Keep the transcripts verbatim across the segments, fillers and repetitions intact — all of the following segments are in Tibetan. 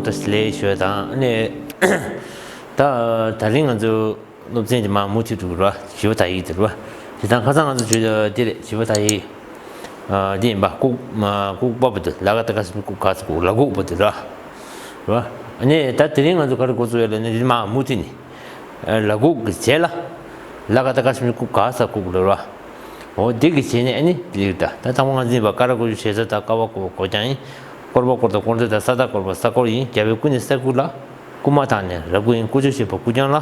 ལགས་ལེགས་ཤོས་དང་ནས། ད་ད་རིང་ང་ཚོ་སློབ་ཚན་དེ་མ་མུ་མཐུད་འགྲོ་གི་རེད་བ། བཞི་པ་དག་ཡིག་དེ་རེད་བ། དེ་དང་ཁ་སང་ང་ཚོ་བརྗོད་དེ་རེད། བཞི་པ་དག་ཡིག་ཨ་དེ་ཡིན་པ། ལྐུགས་མ་ལྐུགས་པ་པོ་དེ། ལ་ག་ད་ག་ས་ལྐུགས་ག་ས་ལྐུགས། ལ་ལྐུགས་པོ་དེ་རེད་བ། ཨ་ནི་ད་དེ་རིང་ང་ཚོ་ག་རེ་འགོ་བཙུགས་ཡོད་ལབ་ན། དེ་མ་མུ་མཐུད་ནས་ལ་ལྐུགས་ཀྱི་རྗེས་ལ་ལ་ག་ད་ག་ས་ལྐུགས་ག་ས་ལྐུགས་རེད་བ། འོ་དེ་གི་རྗེས་ནས་ཨ་ནི་ལེགས་ད། ད་དང་པོ་ང་ཚོ་ཡིན་པ། ཀ་ར་གོ་ཆུ་ཞེ་ས་ད་ཀ་བ་གོ་བ་གོ་རྐྱང་ཡིན། སྐོར་པ་སྐོར་དང་སྐོར་ཟླ་ད་ས་ད་སྐོར་པ་ས་སྐོར་ཡིན། རྒྱལ་པོའི་སྐུ་ནི་ས་སྐུ་ལ། སྐུ་མ་དག་ནི་ལ་སྐུ་ཡིན། ཀུ་ཅོ་ཞེས་པ་སྐུ་རྐྱང་ལ།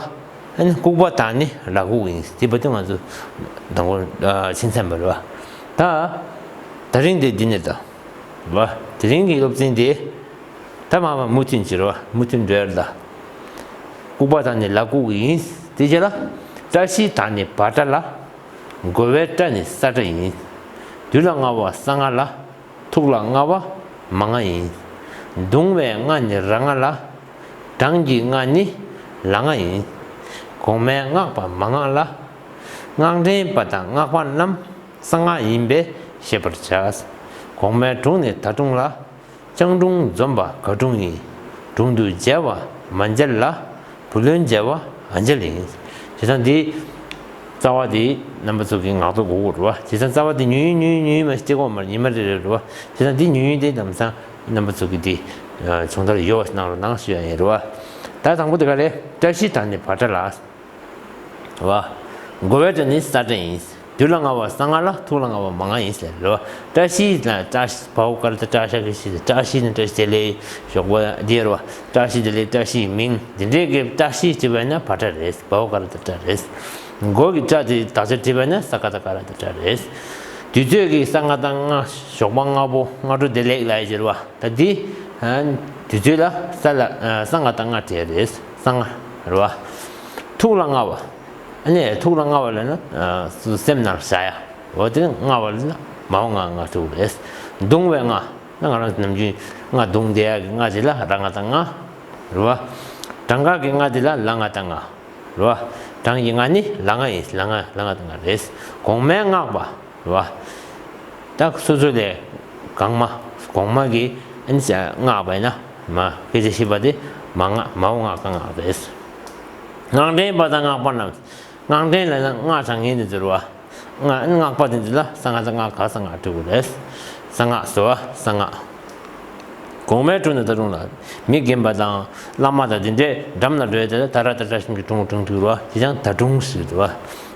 ཨ་ནི་ལྐུགས་པ་དག་ནི་ལ་ལྐུགས་ཡིན། དེ་བར་དུ་ང་ཚོ་དང་པོ་ཨ་ཕྱིན་ཚར་བ་རེད་བ། ད་ད་རིང་དེ་འདི་ནས་ད་བ། དེ་རིང་གི་སློབ་ཚན་དེ་ད་མ་མ་མུ་མཐུད་བྱེད་རེད་བ། མུ་མཐུད་འགྲོ་ཡ་རེད་ད། ལྐུགས་པ་དག་ནི་ལ་ལྐུགས་ཡིན། དེ་རྗེས་ལ་བཀྲ་ཤིས་དག་ནི་བ་བཀྲ་ལ། རྒོལ་བའི་བཀྲ་ནི་ས་བཀྲ་ཡིན། དུས་ལ་ལྔ་བ་ས་ལྔ་ལ། ཐུགས་ལ་ལྔ་བ་མ་ལྔ་ཡིན། གདུང་བའི་ལྔ་ནི་ར་ལྔ་ལ། གྲངས་ཀྱི་ལྔ་ནི་ལ་ལྔ་ཡིན། གོང་མའི་སྔགས་པ་མ་སྔགས་ལ། སྔགས་འདྲེན་པ་དང་སྔགས་པ་རྣམས་ས་སྔགས་ཡིན་པས་ཤེས་པར་བྱ། གོང་མའི་དྲུང་ནི་ད་དྲུང་ལ། ལྕང་དྲུང་འཛོམས་པ་ག་དྲུང་ཡིན། དྲུང་དུ་མཇལ་བ་མ་མཇལ་ལ། བུ་ལོན་འཇལ་བ་ཨ་མཇལ་ཡིན། བྱས་ཙང་འདི་རྩ་བ་འདི་རྣམ་པ་ཚོ་གི་ངག་ཐོག་གོ་དགོས་རེད་བ། བྱས་ཙང་རྩ་བ་འདི་ཉུང་ཉུང་ཉུང་ཉུང་མ་ཞིག་སྐྱེ་གོ་མ་རེད། ཉི་མ་རེ་རེ་རེད་བ། བྱས་ཙང་འདི་ཉུང་ཉུང་དེ་ལམ་སང་རྣམ་པ་ཚོ་གི་འདི་ཨ་སྦྱོང་བརྡར་ཡོད་པ་ཞིག་གནང་རོགས་གནང་ཞུ་ཡ་ཡིན་རེད་བ། ད་དང་པོ་དེ་ག་རེད། བཀྲ་ཤིས་དང་ནི་བ་བཀྲ་ལ། རེད་བ། རྒོལ་བའི་བཀྲ་ནི་ས་བཀྲ་ཡིན། དུས་ལ་ལྔ་བ་ས་ལྔ་ལ། ཐུགས་ལ་ལྔ་བ་མ་ལྔ་ཡིན་ཟེར་རེད་བ། བཀྲ་ཤིས་ལ་བཀྲ་ཤིས་བའོ་ག་ར་ཏ་བཀྲ་ཤ་གི་ཤིས། བཀྲ་ཤིས་ནི་བཀྲ་ཤིས་བདེ་ལེགས་ཞོགས་པ་འདི་རེད་བ། བཀྲ་ཤིས་བདེ་ལེགས་བཀྲ་ཤིས་མིང་འདི་འདྲའི་གི་བཀྲ་ཤིས་ཅེས་པ་ཡིན་ན་བ་བཀྲ་རེད། བའོ་ག་ར་ཏ་བཀྲ་རེད། རྒོལ་གྱི་བཀྲ་དེ་དག་ཆ་བྲིས་པ་ཡིན་ན་ས་ག་ཏ་ག་ར་ཏ་བཀྲ་རེད། དུས་ཚོད་ཀྱི་ས་ལྔ་དང་ལྔ། ཞོགས་པ་སྔ་པོ། སྔ་དྲོ་བདེ་ལེགས་ལབ་ཡ་ཅིག་རེད་བ། ད་འདི་ཨ་དུས་ཚོད་ལ་ས་ལ་ཨ་ས་ལྔ་དང་ལྔ་བྲིས་རེད། ས་ལྔ་རེད་བ། ཐུགས་ལ་མངའ་བ། ཨ་ནི་ཐུགས་ལ་མངའ་བ་ལབ་ན་ཨ་སེམས་ནང་བཞག་ཡ། འོ་དེ་ནི་མངའ་བ་ལབ་ན་མའོ་ལྔ་ལྔ་ཐུག་རེད། གདུང་བའི་ལྔ་ན་ང་རང་ནམ་རྒྱུན་ལྔ་གདུང་བསྡད་ཡ་གི་ལྔ་དེ་ལ་ར་ལྔ་དང་ལྔ་རེད་བ། གྲངས་ཀ་གི་ལྔ་དེ་ལ་ལ་ལྔ་དང་ལྔ་རེད་བ། གྲངས་ཀྱི་ལྔ་ནི་ལ་ལྔ་ཡིན། ལ་ལྔ་ལ་ལྔ་དང་ལྔ་རེད། གོང་མའི་སྔགས་པ། རེད་བ། ད་སོ་སོ་ལས་གོང་མ་གོང་མ་གི་ཨ་ནི་སྔགས་པ་ཡིན་ན་མ་སྐད་ཆ་བཤད་པ་དེ་མ་སྔགས་མའོ་སྔགས་ཀ་སྔགས་རེད། སྔགས་འདྲེན་པ་དང་སྔགས་པ་རྣམས། སྔགས་འདྲེན་ལབ་ན་སྔགས་དྲང་ངེས་ནི་ཟེར་བ། སྔགས་སྔགས་པ་དེ་ཚོ་ལ་ས་ལྔ་དང་ལྔ་ག་ས་ལྔ་སྤྲོད་དགོས་རེད། ས་ལྔ་ཟེར་བ་ས་ལྔ། གོང་མའི་དྲུང་ནས་ད་དྲུང་ལ། མི་རྒན་པ་དང་བླ་མ་དང་དེ་འདྲའི་འགྲམ་ལ་འགྲོ་ཡ་དེ་ལ་ད་ར་ཏ་བཀྲ་ཤིས་ཀྱི་དྲུང་དྲུང་ཐུག་རོ། དེ་ཡང་ད་དྲུང་ཟེར་དུ་བ།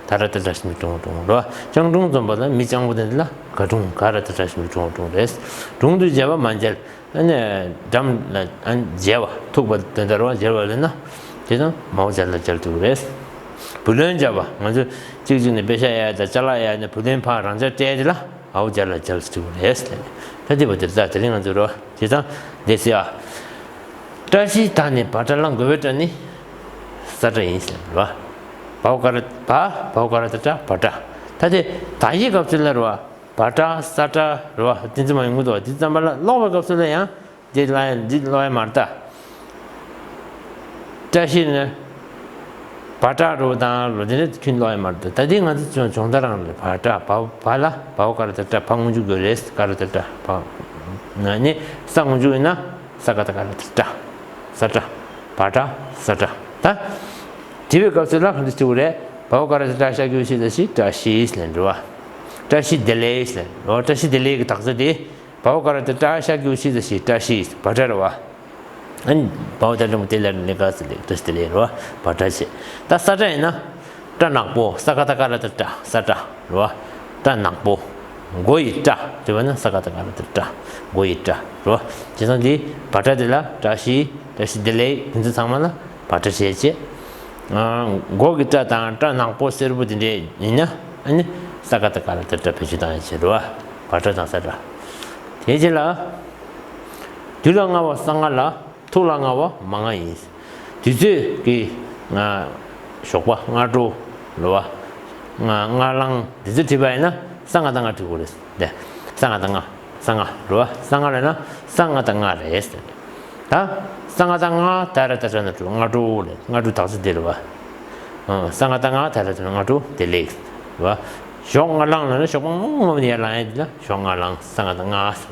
ད་ར་ཏ་བཀྲ་ཤིས་ཀྱི་དྲུང་དྲུང་རོ། ལྕང་དྲུང་འཛོམས་པ་དང་མི་སྤྱང་པོ་དེ་འདྲ་ལ་ག་དྲུང་ག་ར་ཏ་བཀྲ་ཤིས་ཀྱི་དྲུང་དྲུང་རེད། དྲུང་དུ་མཇལ་བ་མ་མཇལ། ཨ་ནི་འགྲམ་ལ་ཨ་ནི་མཇལ་བ་ཐུག་པ་དོན་དག་རོ། མཇལ་བ་ལབ་ན་དེ་དང་མའོ་མཇལ་ལ་མཇལ་ཐུག་རེད། བུ་ལོན་འཇལ་བ་ང་ཚོ་གཅིག་གཅིག་ནས་པེ་ཤ་ཡ་དང་ཅ་ལག་ཡ་ནས་བུ་ལོན་ཕར་རང་འཇལ་སྤྲད་དེ་ལ། ཨའོ་མཇལ་ལ་མཇལ་ཟེར་གྱི་རེད་ཟེར་ནས། ད་དེ་བ་དེ་ད་དེ་རིང་ང་ཚོ་རོ་བྱས་ཙང་འདི་སི་ཨ། བཀྲ་ཤིས་དག་ནི་བ་བཀྲ་ལ། རྒོལ་བའི་བཀྲ་ནི་ས་བཀྲ་ཡིན་ཟེར་རོ། བའོ་ག་ར་བ་བའོ་ག་ར་ཏ་བཀྲ་བ་བཀྲ། ད་དེ་དག་ཡིག་སྐབས་སུ་ལ་རོ་བ་བཀྲ་ས་བཀྲ་རོ་བ་དེ་ཚོ་མ་ཡོང་གི་འདུག་དེ་ཙམ་པ་ལ་ཀློག་པའི་སྐབས་སུ་ལ་ཡང་། འདི་ལ་ཡང་འདི་ཀློག་ཡ་མ་རེད་ད། བཀྲ་ཤིས་ནི། བ་བཀྲ་རུ་དང་རུ་དེ་ནི་ཁྱོན་ཀློག་ཡ་མ་རེད་ད། ད་འདི་ང་ཚོ་ཅུང་སྦྱོང་བརྡར་རང་རེད། བ་བཀྲ་བ་བ་ལ་བའོ་ག་ར་ཏ་བཀྲ་བ་སྔོན་འཇུག་དགོས་རེད། ག་ར་ཏ་བཀྲ་བ། ན་ནི་ས་སྔོན་འཇུག་ཡིན་ན་ས་ག་ཏ་ག་ར་ཏ་བཀྲ། ས་བཀྲ། བ་བཀྲ་ས་བཀྲ། ད། དེ་བའི་སྐབས་སུ་ལ་ག་འདྲ་ཞིག་རེད། བའོ་ག་ར་ཏ་བཀྲ་ཤ་གི་ཤི་ད་ཤི་བཀྲ་ཤིས་ལན་འགྲོ་བ། བཀྲ་ཤིས་བདེ་ལེགས་ལན་འགྲོ་བ། བཀྲ་ཤིས་བདེ་ལེགས་ཀྱི་དག་ས་དེ། བའོ་ག་ར་ཏ་བཀྲ་ཤ་གི་ཤི་ད་ཤི་བཀྲ་ཤིས་བ་བཀྲ་རེད་བ། ཨན་བའོ་ད་འགྲེང་བུ་དེ་ལ་ནི་ག་ཟེར་ལེ་བཀྲ་ཤིས་བདེ་ལེགས་རེད་བ། བ་བཀྲ་བྱས། ད་ས་བཀྲ་ཡིན་ན། བཀྲ་ནག་པོ། ས་ག་ཏ་ག་ར་ཏ་བཀྲ་ས་བཀྲ་རེད་བ། བཀྲ་ནག་པོ། མགོ་ཡི་བཀྲ་དེ་བ་ན་ས་ག་ཏ་ག་ར་ཏ་བཀྲ། མགོ་ཡི་བཀྲ་རེད་བ། བྱས་ཙང་དེ་བ་བཀྲ་དེ་ལ་བཀྲ་ཤིས་བཀྲ་ཤིས་བདེ་ལེགས་དེ་ཚོ་ཚང་མ་ལ་བ་བཀྲ་བྱས་བྱས། ཨ་མགོ་གི་བཀྲ་དང་བཀྲ་ནག་པོ་སེར་པོ་དེ་འདྲས་ཡིན་ན་ཨ་ནི་ས་ག་ཏ་ག་ར་ཏ་བཀྲ་བེད་སྤྱོད་བཏང་ཡ་བྱེད་རེད་བ། བ་བཀྲ་དང་ས་བཀྲ། དེ་རྗེས་ལ། དུས་ལ་ལྔ་བ་ས་ལྔ་ལ། ཐུགས་ལ་མངའ་བ་མ་མངའ་ཡིན། དུས་ཚོད་ཀྱི་ང་ཞོགས་པ་སྔ་དྲོ་རེད་བ། ང་སྔ་ལངས་འདི་ཚོ་བྲིས་པ་ཡིན་ན་ས་ལྔ་དང་ལྔ་བྲིས་དགོས་རེད་དེ། ས་ལྔ་དང་ལྔ། ས་ལྔ་རེད་བ། ས་ལྔ་ལབ་ན་ས་ལྔ་དང་ལྔ་རེད་ཟེར། ད་ས་ལྔ་དང་ལྔ་ད་ར་ད་ད་ན་དྲུག་སྔ་དྲོ་རེད། སྔ་དྲོ་དག་ས་དེ་རེད་བ། ཨ་ས་ལྔ་དང་ལྔ་ད་ར་ད་ན་སྔ་དྲོ་བདེ་ལེགས་རེད་བ། ཞོགས་སྔ་ལངས་ལབ་ན་ཞོགས་པ་སྔོན་མ་ནས་ཡར་ལངས་ཡ་དེ་ལ་ཞོགས་སྔ་ལངས། ས་ལྔ་དང་ལྔ་ཟེར་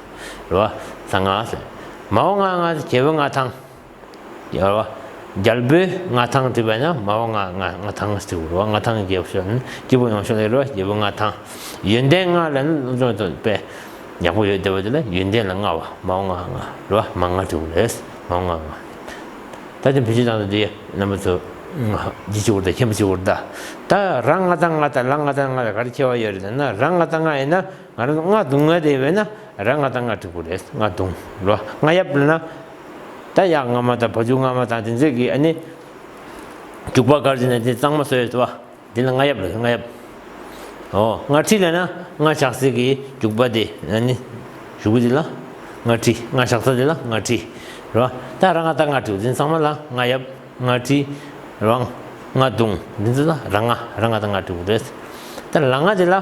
རེད་བ། ས་ལྔ་ཟེར། མའོ་ལྔ་ལྔ་རྒྱལ་པོའི་མངའ་ཐང་། ཡོད་རེད་བ། རྒྱལ་པོའི་མངའ་ཐང་བྲིས་པ་ཡིན་ན་མ་འོངས་མངའ་མངའ་མངའ་ཐང་ཟེར་གྱི་རེད་བ། མངའ་ཐང་རྒྱལ་པོ་ཞོར་ནི་སྐྱིད་པོ་ཡོང་ཤོག་ལེགས་རེད་བ། རྒྱལ་པོའི་མངའ་ཐང་། ཡོན་ཏན་མངའ་ལ་ནི་སློབ་སྦྱོང་དེ་དཔེ་ཡག་པོ་ཡོད་བསྡད་པ་དེ་ལ་ཡོན་ཏན་ལ་མངའ་བ་མ་འོངས་མངའ་མངའ་རེད་བ། མ་འོངས་མངའ་བྲིས་པ་རེད། མ་འོངས་མངའ་མངའ། ད་དེ་བེད་སྤྱོད་བཏང་ན་དེ་རྣམ་པ་ཚོ་ཡིད་ཆེས་དགོས་རེད་ད། མཁྱེན་པ་བྱེད་དགོས་རེད་ད། ད་ར་མངའ་བདག་མངའ་དང་ལ་མངའ་བདག་མངའ་ལ་ག་རེ་ཁྱད་པར་ཡོད་རེད་ཟེར་ན། ར་མངའ་བདག་མངའ་ཡིན་ན། ང་རང་ཚོ་རྔ་བརྡུང་མཁན་དེ་ཡིན་པས་ན་ར་མངའ་བདག་མངའ་བྲིས་དགོས་རེད། རྔ་བརྡུང་རོ། རྔ་གཡབ་ལབ་ན། ད་གཡག་རྔ་མ་དང་བ་ཕྱུགས་རྔ་མ་དང་དེ་ཚོའི་གི་ཨ་ནི། རྒྱུག་པ་ག་རེ་ཟེར་ན་དེ་གཙང་མ་བཟོ་ཡས་རེད་བ། དེ་ལ་རྔ་གཡབ་ལབ། རྔ་གཡབ། ཨོ། རྔ་ཁྲི་ལབ་ན་རྔ་བཞག་སའི་གི་རྒྱུག་པ་དེ་ཨ་ནི། གཞུག་གུ་དེ་ལ་རྔ་ཁྲི། རྔ་བཞག་ས་དེ་ལ་རྔ་ཁྲི་རོ། ད་ར་མངའ་བདག་མངའ་བྲིས་དེ་ཚང་མ་ལ་རྔ་གཡབ། རྔ་ཁྲི། ར་མངའ་བདག་མངའ་བརྡུང་། འདི་ཚོ་ལ་ར་མངའ་ར་མངའ་བདག་མངའ་བྲིས་དགོས་རེད། ད་ལ་མངའ་དེ་ལ་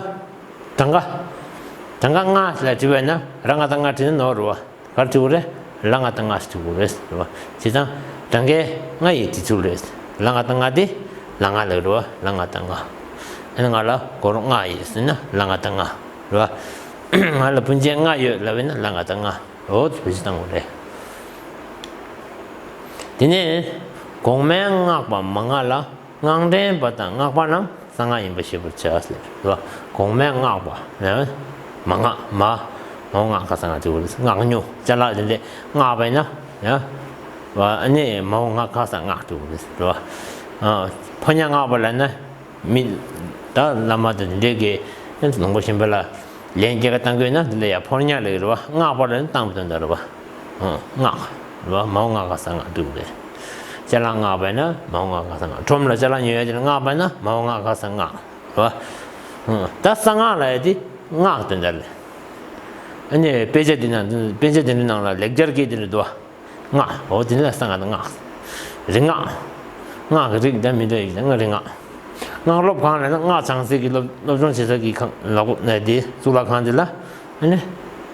གྲངས་ཀ་གྲངས་ཀ་ལྔ་ལ་བྲིས་པ་ཡིན་ན་ར་མངའ་བདག་མངའ་བྲིས་ན་ནོར་རེད་བ། ག་རེ་བྲིས་དགོས་རེད། ལ་མངའ་བདག་མངའ་ཟེར་བྲིས་དགོས་རེད་ཟེར་བ། བྱས་ཙང་གྲངས་ཀའི་ལྔ་ཡི་བྲིས་ཚུལ་རེད། ལ་མངའ་བདག་མངའ་དེ་ལ་མངའ་ལབ་རེད་བ། ལ་མངའ་བདག་མངའ། ཨ་ནི་ང་ལ་སྒོར་མོ་ལྔ་ཡོད་ཟེར་ན་ལ་མངའ་བདག་མངའ་རེད་བ། ང་ལ་བུན་ཆད་ལྔ་ཡོད་ལབ་ཡིན་ན་ལ་མངའ་བདག་མངའ། འོ་དེ་བེད་སྤྱོད་བཏང་དགོས་རེད། དེ་ནས་གོང་མའི་སྔགས་པ་མ་འགགས་ལ། སྔགས་འདྲེན་པ་དང་སྔགས་པ་རྣམས་གསང་སྔགས་ཡིན་པ་ཤེས་པར་བྱ་ཟེར་རེད་བ། གོང་མའི་སྔགས་པ་ཡང་མ་འགགས། མ་མ་འོངས་སྔགས་ཁ་གསང་སྔགས་ཟེར་བ་རེད། སྔགས་སྨྱུག་ཅ་ལག་དེ་འདྲས་སྔགས་པ་ཡིན་ན་ཡང་བ་ཨ་ནི་མ་འོངས་སྔགས་ཁ་གསང་སྔགས་ཟེར་བ་རེད་བ། ཨ་ཕོ་ཉ་སྔགས་པ་ལབ་ན། མི། ད་བླ་མ་དང་དེ་འདྲས་ཀྱིས་ལུང་པ་གཞན་པ་ལ་ལན་སྐྱེལ་ཀ་བཏང་གི་ཡོད་ན་དེ་ལ་ཡང་ཕོ་ཉ་ལབ་ཀྱི་རེད་བ། སྔགས་པ་ལབ་ན་བཏང་བའི་དོན་དག་རེད་བ། ཨང་། སྔགས་རེད་བ། མ་འོངས་སྔགས་ཁ་གསང་སྔགས་འགྲིག་རེད། ཅ་ལག་སྔགས་པ་ཡིན་ན་མ་འོངས་སྔགས་ཁ་གསང་སྔགས། ཁྲོམ་ལ་ཅ་ལག་ཉོ་ཡ་དེ་ལ་སྔགས་པ་ཡིན་ན་མ་འོངས་སྔགས་ཁ་གསང་སྔགས་རེད་བ། ཨང་། ད་གསང་སྔགས་ལབ་ཡ་དེ་སྔགས་དོན་དག་རེད། ཨ་ནི་དཔེ་ཆ་འདི་ནང་དཔེ་ཆ་འདི་འདྲའི་ནང་ལ་ལེགས་སྦྱར་གྱི་དེ་འདྲ་འདུག་བ། སྔགས། འོ་དེ་ནི་ལ་གསང་སྔགས་དང་སྔགས། རིག་སྔགས། སྔགས་ཀྱི་རིགས་དང་མི་འདྲ་ཡིག་དང་སྔགས། རིག་སྔགས། སྔགས་སློབ་ཁང་ལ་ནི་སྔགས་སྦྱང་སའི་གི་སློབ་སློབ་སྦྱོང་བྱེད་ས་གི་ཁང་ལག་པ་ནས་དེ་གཙུག་ལག་ཁང་དེ་ལ་ཨ་ནི་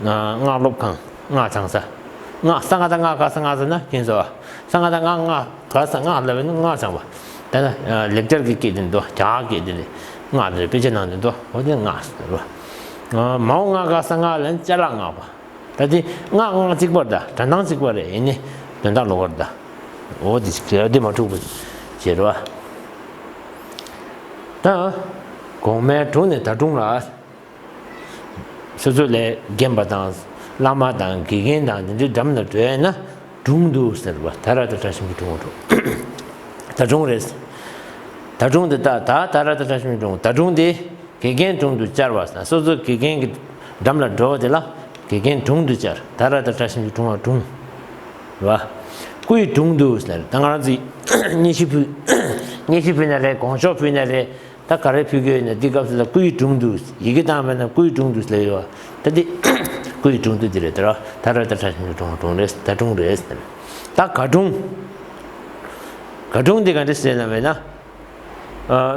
སྔགས་སློབ་ཁང་། སྔགས་སྦྱང་ས། སྔགས་གསང་སྔགས་དང་སྔགས་ཁ་གསང་སྔགས་ཟེར་ན་མཁྱེན་སོང་། གསང་སྔགས་དང་སྔགས་སྔགས་ཁ་གསང་སྔགས་ལབ་པ་ནི་སྔགས་སྦྱང་བ། ད་ནི་ལེགས་སྦྱར་གྱི་སྐད་དེ་འདུག་རྒྱ་གར་སྐད་དེ་ནི་སྔགས་དེ་དཔེ་ཆ་ནང་དུ་འདུག་འོ་དེ་སྔགས་ཟེར་བ། མ་འོངས་སྔགས་ཁ་གསང་སྔགས་ལབ་ན་ཅ་ལག་སྔགས་པ། ད་དེ་སྔགས་སྔགས་གཅིག་པ་རེད་ད། སྒྲ་གདངས་གཅིག་པ་རེད། ཡིན་ནའི་དོན་དག་ལོགས་ཀ་རེད་ད། འོ་དེ་ཞིག་རེད། དེ་མ་འཁྲུག་པ་བྱེད་རོགས། ད་གོང་མའི་དྲུང་ནས་ད་དྲུང་ལ། སོ་སོ་ལས་རྒན་པ་དང་བླ་མ་དང་དགེ་རྒན་དང་དེ་འདྲའི་འགྲམ་ལ་འགྲོ་ཡས་ན་དྲུང་དུ་ཟེར་བ། ད་ར་ད་དྲག་ཞིམ་གྱི་དྲུང་དྲུང་། ད་དྲུང་རེད། ད་དྲུང་དེ་ད་ད་ད་ར་ད་དྲག་ཞིམ་གྱི་དྲུང་། ད་དྲུང་དེ། དགེ་རྒན་དྲུང་དུ་བཅར་བ་ཟེར། སོ་སོ་དགེ་རྒན་གྱི་འགྲམ་ལ་འགྲོ་བ་དེ་ལ་དགེ་རྒན་དྲུང་དུ་བཅར། ད་ར་ད་དྲག་ཞིམ་གྱི་དྲུང་བ་དྲུང་། རེད་བ། སྐུའི་དྲུང་དུ་ཟེར། ད་ང་རང་ཚོས་སྙན་ཞུ་ཕུལ། སྙན་ཞུ་ཕུལ་ན་རེད། དགོངས་ཞུ་ཕུལ་ན་རེད། ད་ག་རེ་ཕུལ་གྱི་ཡོད་ན་འདི་སྐབས་སུ་ལ་སྐུའི་དྲུང་དུ། ཡི་གེ་བཏང་བས་ན་སྐུའི་དྲུང་དུ་ཟེར་ཡོད་བ། ད་འདི་སྐུའི་དྲུང་དུ་འདི་རེད། ད་ར་ད་ར་ད་དྲག་ཞིམ་གྱི་དྲུང་བ་དྲུང་རེད། ད་དྲུང་རེད་ཟེར། ད་ག་དྲུང་། ག་དྲུང་འདི་ག་འདྲ་ཟེར་ལབ་པས་ན། ཨ།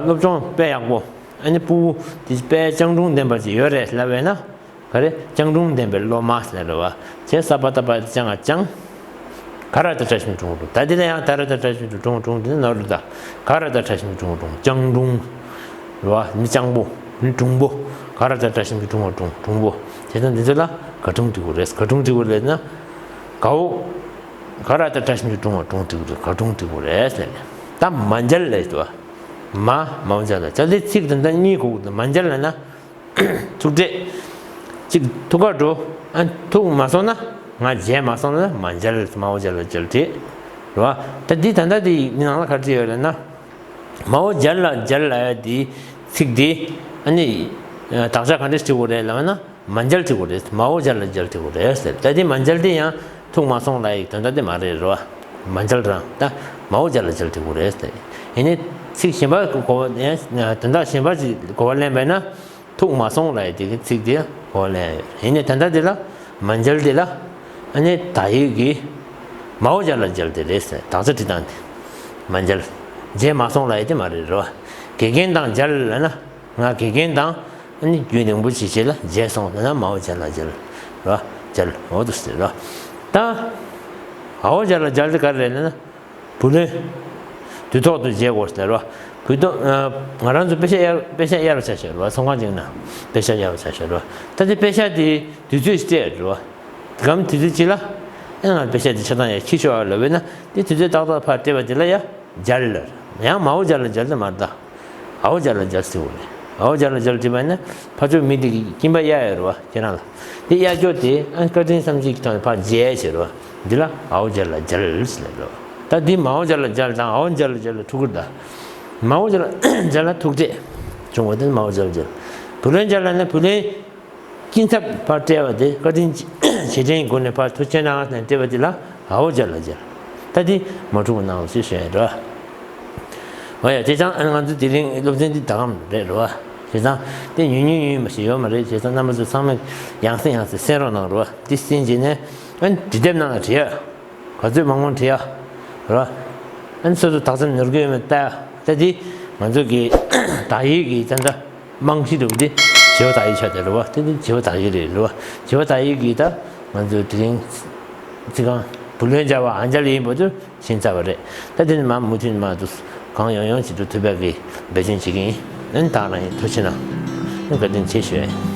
སློབ་སྦྱོང་དཔེ་ཡག་པོ། ཨ་ནི་ཕྲུ་གུ་དེ་དཔེ་སྤྱང་གྲུང་ལྡན་པ་ཅིག་ཡོད་རེད་ལབ་པས་ན། ག་རེ། སྤྱང་གྲུང་ལྡན་པའི་སློབ་མ་ཟེར་རེད་བ། བྱས་ཙང་ས་པ་བཏགས་སྤ་སྤྱང་ང་སྤྱང་། ག་ར་ད་དྲག་ཞིམ་གྱི་དྲུང་བ་དྲུང་། ད་འདི་ལ་ཡང་ད་ར་ད་དྲག་ཞིམ་གྱི་དྲུང་བ་དྲུང་འདི་ནི་ནོར་འདུག་ད། ག་ར་ད་དྲག་ཞིམ་གྱི་དྲུང་བ་དྲུང་། སྤྱང་གྲུང་། རེད་བ། མི་སྤྱང་པོ། མི་གྲུང་པོ། ག་ར་ད་དྲག་ཞིམ་གྱི་དྲུང་བ་དྲུང་། གྲུང་པོ། བྱས་ཙང་འདི་ཚོ་ལ་ག་དྲུང་འབྲི་དགོས་རེད། ག་དྲུང་འབྲི་དགོས་རེད་ན། གའོ། ག་ར་ད་དྲག་ཞིམ་གྱི་དྲུང་བ་དྲུང་འབྲི་དགོས་རེད། ག་དྲུང་འབྲི་དགོས་རེད་ཟེར་ནས། ད་མ་མཇལ་ལབ་ཡོད་བ། མ། མ་མཇལ་ལ་མཇལ་དེ་ཚིག་དེ་འདྲ་གཉིས་གོ་དགོས། མ་མཇལ་ལབ་ན། ཐུག་འཕྲད། གཅིག་ཐུག་ག་འགྲོ། ཨ། ཐུག་མ་སོང་ན། ང་མཇལ་མ་སོང་ན་མ་མཇལ། མ་འོ་མཇལ་ལ་མཇལ་འཕྲད། རེད་བ། ད་འདི་ད་ལྟ་འདི་ནང་ལ་ག་རེ་ཡོད་རེད་ན། མ་འོ་མཇལ་ལ་མཇལ་ལབ་ཡ་འདི་ཚིག་འདི། ཨ་ནི། དག་ཆ་ག་འདྲས་བྲི་དགོས་རེད་ལབ་ན། མ་མཇལ་བྲི་དགོས་རེད། མ་འོ་མཇལ་ལ་མཇལ་བྲི་དགོས་རེད་ཟེར། ད་འདི་མ་མཇལ་འདི་ཡང་ཐུག་མ་སོང་ལབ་ཡ་དོན་དག་འདི་མ་རེད། རེད་བ། མ་མཇལ་རང་ད་མ་འོ་མཇལ་ལ་མཇལ་བྲི་དགོས་རེད་ཟེར། ཡིན་ནའི་ཚིག་གཞན་པ་གོ་བ། དོན་དག་གཞན་པ་ཅིག་གོ་བ་ལེན་པས་ན། ཐུག་མ་སོང་ལབ་ཡ་དེ་གི་ཚིག་དེ་གོ་ལེན་ཡོད། ཡིན་ནའི་ད་ལྟ་དེ་ལ་མ་མཇལ་དེ་ལ། ཨ་ནི་ད་ཡིག་གི་མ་འོ་མཇལ་ལ་མཇལ་དེ་རེད་ཟེར། དག་ཆ་བྲིས་སྟངས་དེ། མ་མཇལ། མཇལ་མ་སོང་ལབ་ཡ་དེ་མ་རེད། རེད་བ། དགེ་རྒན་དང་མཇལ་ལབ་ན། ང་དགེ་རྒན་དང་ཨ་ནི་རྒྱུན་རིང་པོ་ཞིག་བྱས་ལ་མཇལ་སོང་ལབ་ན་མ་འོ་མཇལ་ལ་མཇལ། རེད་བ། མཇལ། འོ་དེ་ཟེར་རེད་བ། ད་འ་འོ་མཇལ་ལ་མཇལ་དེ་ག་རེ་རེད་ལབ་ན། བུ་ལོན། དུས་ཐོག་ཏུ་འཇལ་དགོས་ཟེར་བ། བུ་ཐོག་ང་རང་ཚོ་དཔེ་ཆ་གཡར། དཔེ་ཆ་གཡར་བ་ཆ་བཞག་རེད་བ། ཚོང་ཁང་ཅིག་ནང་དཔེ་ཆ་གཡར་བ་ཆ་བཞག་རེད་བ། ད་དེ་དཔེ་ཆ་དེ་དུས་ཚོད་ཅིག་སྤྲད་རེད་བ། གམ་དུས་ཚོད་ཅིག་ལ། ཨེ་ང་དཔེ་ཆ་དེ་ཆ་ཚང་ཡ་ཁྱི་ཤོག་ཨ་ལབ་པས་ན་དེ་དུས་ཚོད་ཏག་ཏག་ཕར་སྤྲད་པ་དེ་ལ་ཡ་སྦྱར་ལ། ཡང་མའོ་སྦྱར་ལ་སྦྱར་ལ་མ་རེད་ད། ཨའོ་སྦྱར་ལ་སྦྱར་ཟེར་བ་རེད། ཨའོ་སྦྱར་ལ་སྦྱར་བྲིས་པ་ཡིན་ན་ཕར་ཕྱོགས་མི་དེ་གི་སྐྱིན་པ་གཡའ་ཡོད་རེད་བ་ཁྱེད་རང་ལ། དེ་གཡའ་སྐྱོ་དེ་ཨ་བཀའ་དྲིན་བསམ་གྱིས་ཀྱི་ཐོག་ནས་ཕར་འཇལ་ཟེར་བ། འདི་ལ་ཨའོ་སྦྱར་ལ་སྦྱར་ཟེར་ལ་རེད་བ། ད་འདི་མའོ་སྦྱར་ལ་སྦྱར་དང་ཨའོ་སྦྱར་ལ་སྦྱར་ལ་ཐུག་གི་རེད་ད། མའོ་སྦྱར་ལ་སྦྱར་ལ་ཐུག་འཕྲད་བྱུང་བ་དེ་མའོ་སྦྱར་ལ་སྦྱར། བུ་ལོན་སྦྱར་ལ་ནི་བུ་ལོན། སྐྱིན་ཚབ་ཕར་སྤྲད་པ་དེ་བཀའ་དྲིན་རྗེས་དྲན་སྒོ་ནས་ཕར་ཐུགས་རྗེ་གནང་ཟེར་ནས་སྤྲད་པ་དེ་ལ་ཨའོ་སྦྱར་ལ་སྦྱར། ད་དེ་མ་འཁྲུག་པ་གནང་རོགས་ཞེས་ཞུ་ཡ་རེད་བ། འོ་ཡ་བྱས་ཙང་ཨ་ང་ཚོ་དེ་རིང་སློབ་ཚན་འདི་ད་གམ་རེད་རེད་བ། བྱས་ཙང་དེ་ཉུང་ཉུང་ཉུང་མ་ཞིག་ཡོད་མ་རེད། བྱས་ཙང་རྣམ་པ་ཚོ་ཚང་མས་ཡང་སེ་ཡང་སེ་གསན་རོགས་གནང་རོགས། དེ་གསན་རྗེས་ནས་ཨ་འབྲི་དེབ་ནང་ལ་བྲིས་ཡ། ག་ཚོད་མང་མང་བྲིས་ཡ། རེད་བ། ཨ་ནི་སོ་སོ་དག་ཆ་ནོར་གི་ཡོད་མེད་ལྟ་ཡ། ད་དེ་ང་ཚོ་གི་དག་ཡིག་གི་ད་ལྟ་རྨང་གཞི་འདྲ་བོ་དེ་བྱེད་པ་དག་ཡིག་ཆགས་བསྡད་རེད་བ། དེ་ནི་བྱེད་པ་དག་ཡིག་རེད་རེད་བ། བྱེད་པ་དག་ཡིག་གི་ད་ང་ཚོ་དེ་རིང་ཚིག་རྐང་བུ་ལོན་སྦྱར་བ་ཨ་སྦྱར་ལ་ཡིན་པ་དུ་ཤེས་ཚར་བ་རེད། ད་དེ་ནི་མ་མུ་མཐུད་མ་དུ་གང་ཡོང་ཡོང་བྱེད་དུ་ཐུབ་པའི་གི་འབད་བརྩོན་བྱེད་ཀྱི་ཡིན། ཨ་ནི་ད་རང་ཡིན་ཐུགས་རྗེ་གནང་། ཨ་ནི་བཀའ་དྲིན་ཆེ་ཞུ།